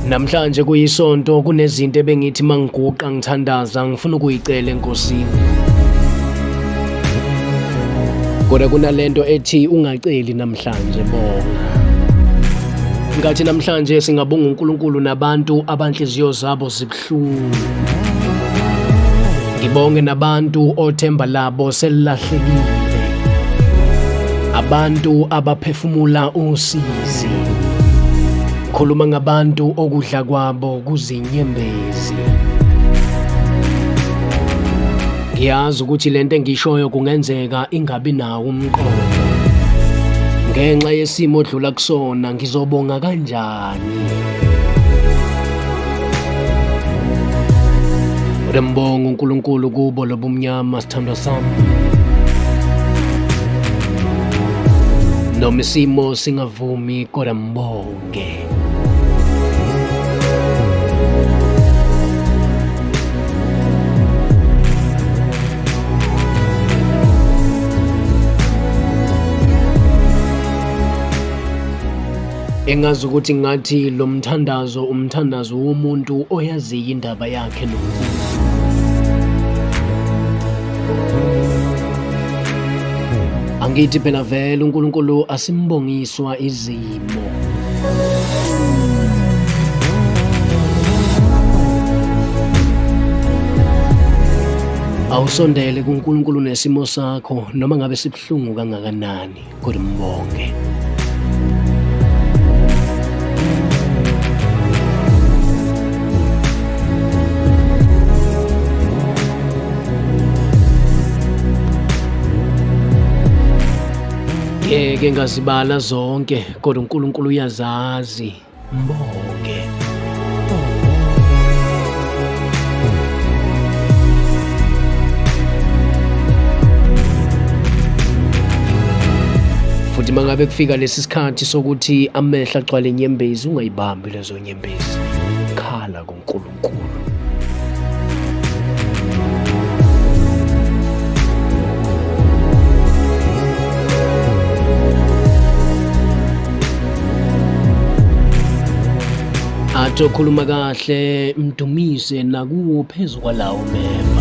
Namhlanje kuyisonto kunezinto ebengithi mangiguqa ngithandaza ngifuna ukuyicela enkosini. Kodwa kunalento ethi ungaceli namhlanje bonga. Ngathi namhlanje singabonga uNkulunkulu nabantu abanhliziyo zabo zibuhlungu. Ngibonge nabantu othemba labo selilahlekile. Abantu abaphefumula usizi. Khuluma ngabantu okudla kwabo kuzinyembezi. Ngiyazi ukuthi lento engishoyo kungenzeka ingabi nawo umqondo. Ngenxa yesimo odlula kusona ngizobonga kanjani? Ngiyambonga uNkulunkulu kubo lobumnyama sithandwa sami. Noma isimo singavumi kodwa mbonge. Engazi ukuthi ngathi lo mthandazo umthandazo womuntu oyaziyo indaba yakhe noNkulunkulu. Angithi phela vele uNkulunkulu asimbongiswa izimo. Awusondele kuNkulunkulu nesimo sakho noma ngabe sibuhlungu kangakanani kodwa mbonge. Ngeke ngazibala zonke kodwa uNkulunkulu uyazazi. Mbonge. Futhi mangabe kufika lesi sikhathi sokuthi amehlo agcwale inyembezi ungayibambi lezo nyembezi. Khala kuNkulunkulu. Athi okhuluma kahle mdumise nakuwo phezu kwalawo meva.